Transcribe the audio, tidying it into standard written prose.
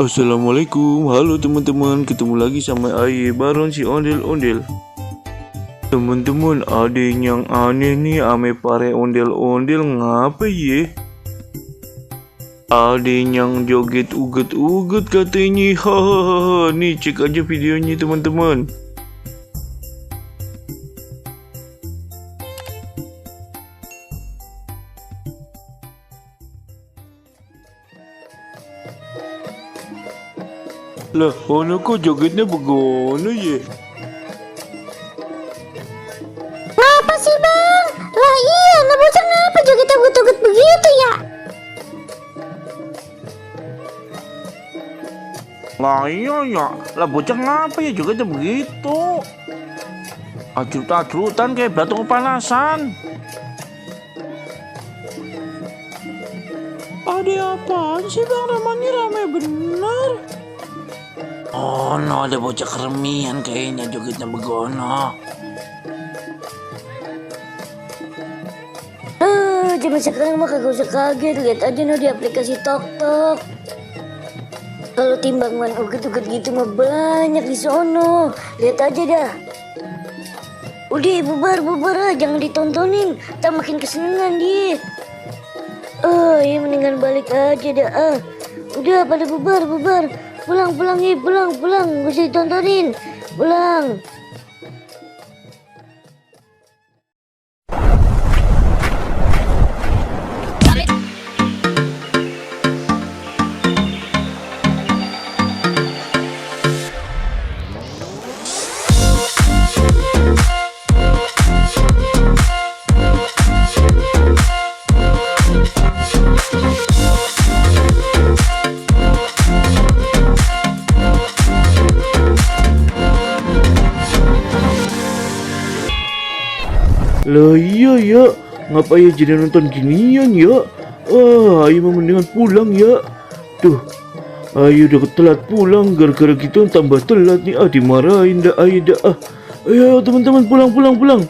Assalamualaikum, halo teman-teman, ketemu lagi sama Aye Baron si ondel-ondel. Teman-teman, ada yang aneh nih ame pare ondel-ondel ngapa ye? Ada yang joget uget-uget katanya, hahaha. Nih cek aja videonya teman-teman. Lah, ono kok jogetnya begono ye? Ngapa sih bang? Lah iya, lah bocah ngapa joget-joget begitu ya? Lah iya ya, lah bocah ngapa ya jogetnya begitu? Ajrut-ajrutan kayak batu kepanasan. Ada apaan sih bang, ramanya rame bener. Oh no, ada bocah keremian kayaknya jogetnya begono. Zaman sekarang mah kagak usah kaget, lihat aja no di aplikasi TokTok. Kalau timbangan uget-uget gitu mah banyak di sono, lihat aja dah. Udah bubar jangan ditontonin, tak makin kesenangan dia. Ya mendingan balik aja dah. Udah pada bubar. Pulang, gak usah ditontonin. Pulang. Lah iya ya, ngapa ya jadi nonton ginian ya? Ayo mah mendingan pulang ya. Tuh, ayo udah telat pulang gara-gara gitu tambah telat nih. Dimarahin dah ayo dah. Ayo teman-teman pulang.